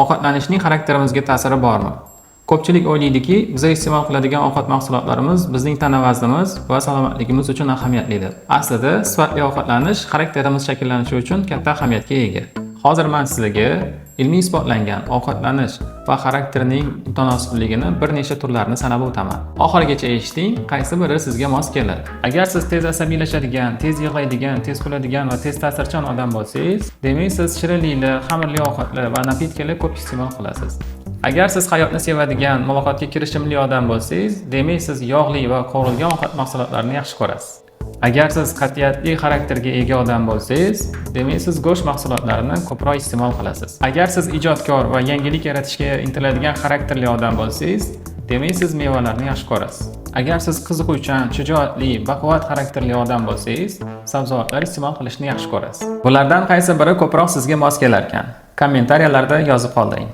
Ovqatlanishning xarakterimizga ta'siri bormi? Ko'pchilik o'ylaydiki, biza iste'mol qiladigan ovqat mahsulotlarimiz bizning tana vaznimiz va salomatligimiz uchun ahamiyatlidir. Aslida sifatli ovqatlanish xarakterimiz shakllanishi uchun katta ahamiyatga ega. Hozir men sizlarga ilmiy isbotlangan ovqatlanish va xarakterning mutanosibligini bir necha turlarini sanab o'taman. Oxirigacha eshiting, qaysi biri sizga mos keladi. Agar siz tez asabiylashadigan, tez yig'laydigan, tez kuladigan va tez ta'sirchan odam bo'lsangiz, demak, siz shirinliklar, xamirli ovqatlar va напитка lar ko'p iste'mol qilasiz. Agar siz hayotni sevadigan, muloqotga kirishimli odam bo'lsangiz, demak, siz yog'li va qovurilgan ovqat mahsulotlarini yaxshi ko'rasiz. Agar siz qat'iyatli xarakterga ega odam bo'lsangiz, demak, siz go'sht mahsulotlarini ko'proq iste'mol qilasiz. Agar siz ijodkor va yangilik yaratishga intiladigan xarakterli odam bo'lsangiz, demak, siz mevalarni yaxshi ko'rasiz. Agar siz qiziquvchan, shijoatli, baquvvat xarakterli odam bo'lsangiz, sabzavotlar iste'mol qilishni yaxshi ko'rasiz. Bulardan qaysi biri ko'proq sizga mos kelarkan? Kommentariyalarda yozib qoldiring.